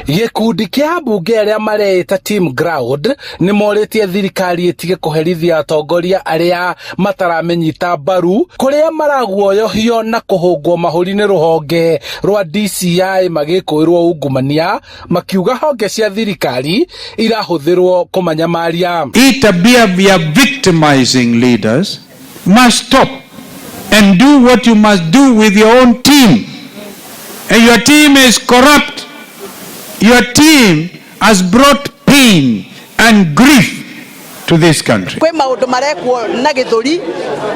Gĩkundi kĩa ambunge arĩa mareĩta Team Ground nĩ morĩtie thirikari ĩtige kũherithia atongoria arĩa mataramĩnyita mbaru kũrĩa maraguoyohio na kũhũngwo mahũri nĩ rũhonge rwa DCI magĩkũĩrwo ungumania makiuga honge cia thirikari irahũthĩrwo kũmanyamaria. Hii tabia ya victimizing leaders must stop and do what you must do with your own team. And your team is corrupt. Your team has brought pain and grief to this country. Kwĩ maũndũ marekwo na gĩthũri,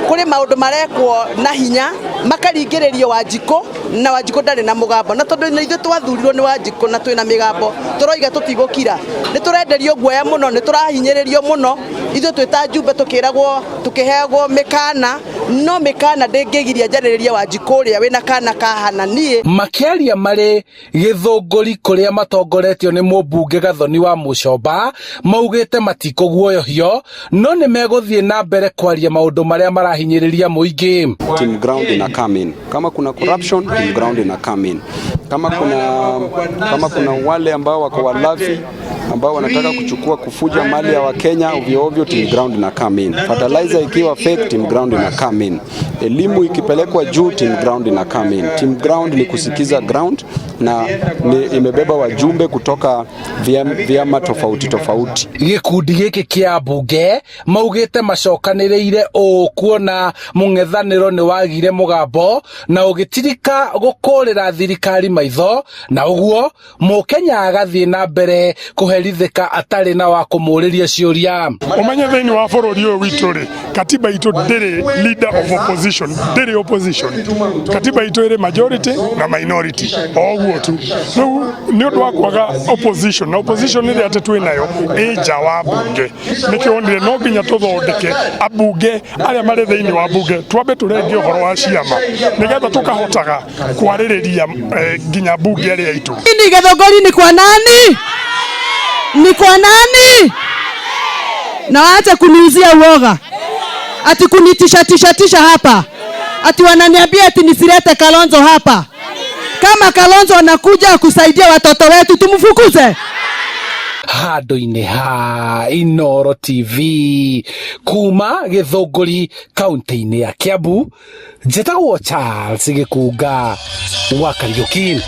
kũrĩ maũndũ marekwo na hinya, makaringĩrĩrio Wanjikũ, na Wanjikũ ndarĩ na mũgambo, na tondũ nĩ ithuĩ twathurirwo nĩ Wanjikũ na twĩna mĩgambo, tũroiga tũtigũkira. Nĩ tũrenderio guoya mũno, nĩ tũrahinyĩrĩrio mũno, ithuĩ twĩ ta njumbe tũkĩragwo, tũkĩheagwo mĩkana, no mĩkana ndĩngĩgiria njarĩrĩrie Wanjikũ ũrĩa wĩna kana kahana niĩ. Makĩaria marĩ Gĩthũngũri kũrĩa matongoretio nĩ mũmbunge Gathoni wa Mũcomba maugĩte matikũguoyohio no nĩ megũthiĩ na mbere kwaria maũndũ marĩa marahinyĩrĩria mũingĩ. Team ground ina come in. Kama kuna corruption, team ground ina come in. Kama kuna wale ambao wako walafi ambao wanataka kuchukua kufuja mali ya Wakenya ovyo ovyo, team ground ina come in. Fertilizer ikiwa fake, team ground ina come in. Elimu ikipelekwa juu, team ground ina come in. Team ground ni kusikiza ground na ni imebeba wajumbe kutoka vyama tofauti tofauti. Gĩkundi gĩkĩ kĩa ambunge maugĩte macokanĩrĩire ũũ kuona mũng'ethanĩro nĩ wagire mũgambo na ũgĩtirika gũkũrĩra thirikari maitho na ũguo mũkenya agathiĩ na mbere kũherithĩka atarĩ na wa kũmũrĩria ciũria. Umenye thĩinĩ wa bũrũri ũyũ witũ rĩ, katiba itũ ndĩrĩ leader of opposition, ndĩrĩ opposition. Katiba itũ ĩrĩ majority na minority, o ũguo tu. Rĩu nĩ ũndũ wa kwaga opposition, na opposition ĩrĩa atĩ twĩ nayo ĩ nja wa bunge, nĩkĩo wonire no nginya tũthondeke ambunge arĩa marĩ thĩinĩ wa bunge, twambe tũrenge ũhoro wa ciama nĩgetha tũkahotaga kwarĩrĩria nginya bunge arĩa aitũ. Ni Githũngũri ni kwa nani? Ni kwa nani? Na waache kuniuzia uoga, ati kunitisha tisha tisha hapa, ati wananiambia ati nisilete Kalonzo hapa. Kama Kalonzo anakuja kusaidia watoto wetu, tumfukuze. Handũ-inĩ ha Inoro TV kuma Gĩthũngũri kaunti-inĩ ya Kiambu, njĩtagwo Charles Gĩkunga wa Kariũki.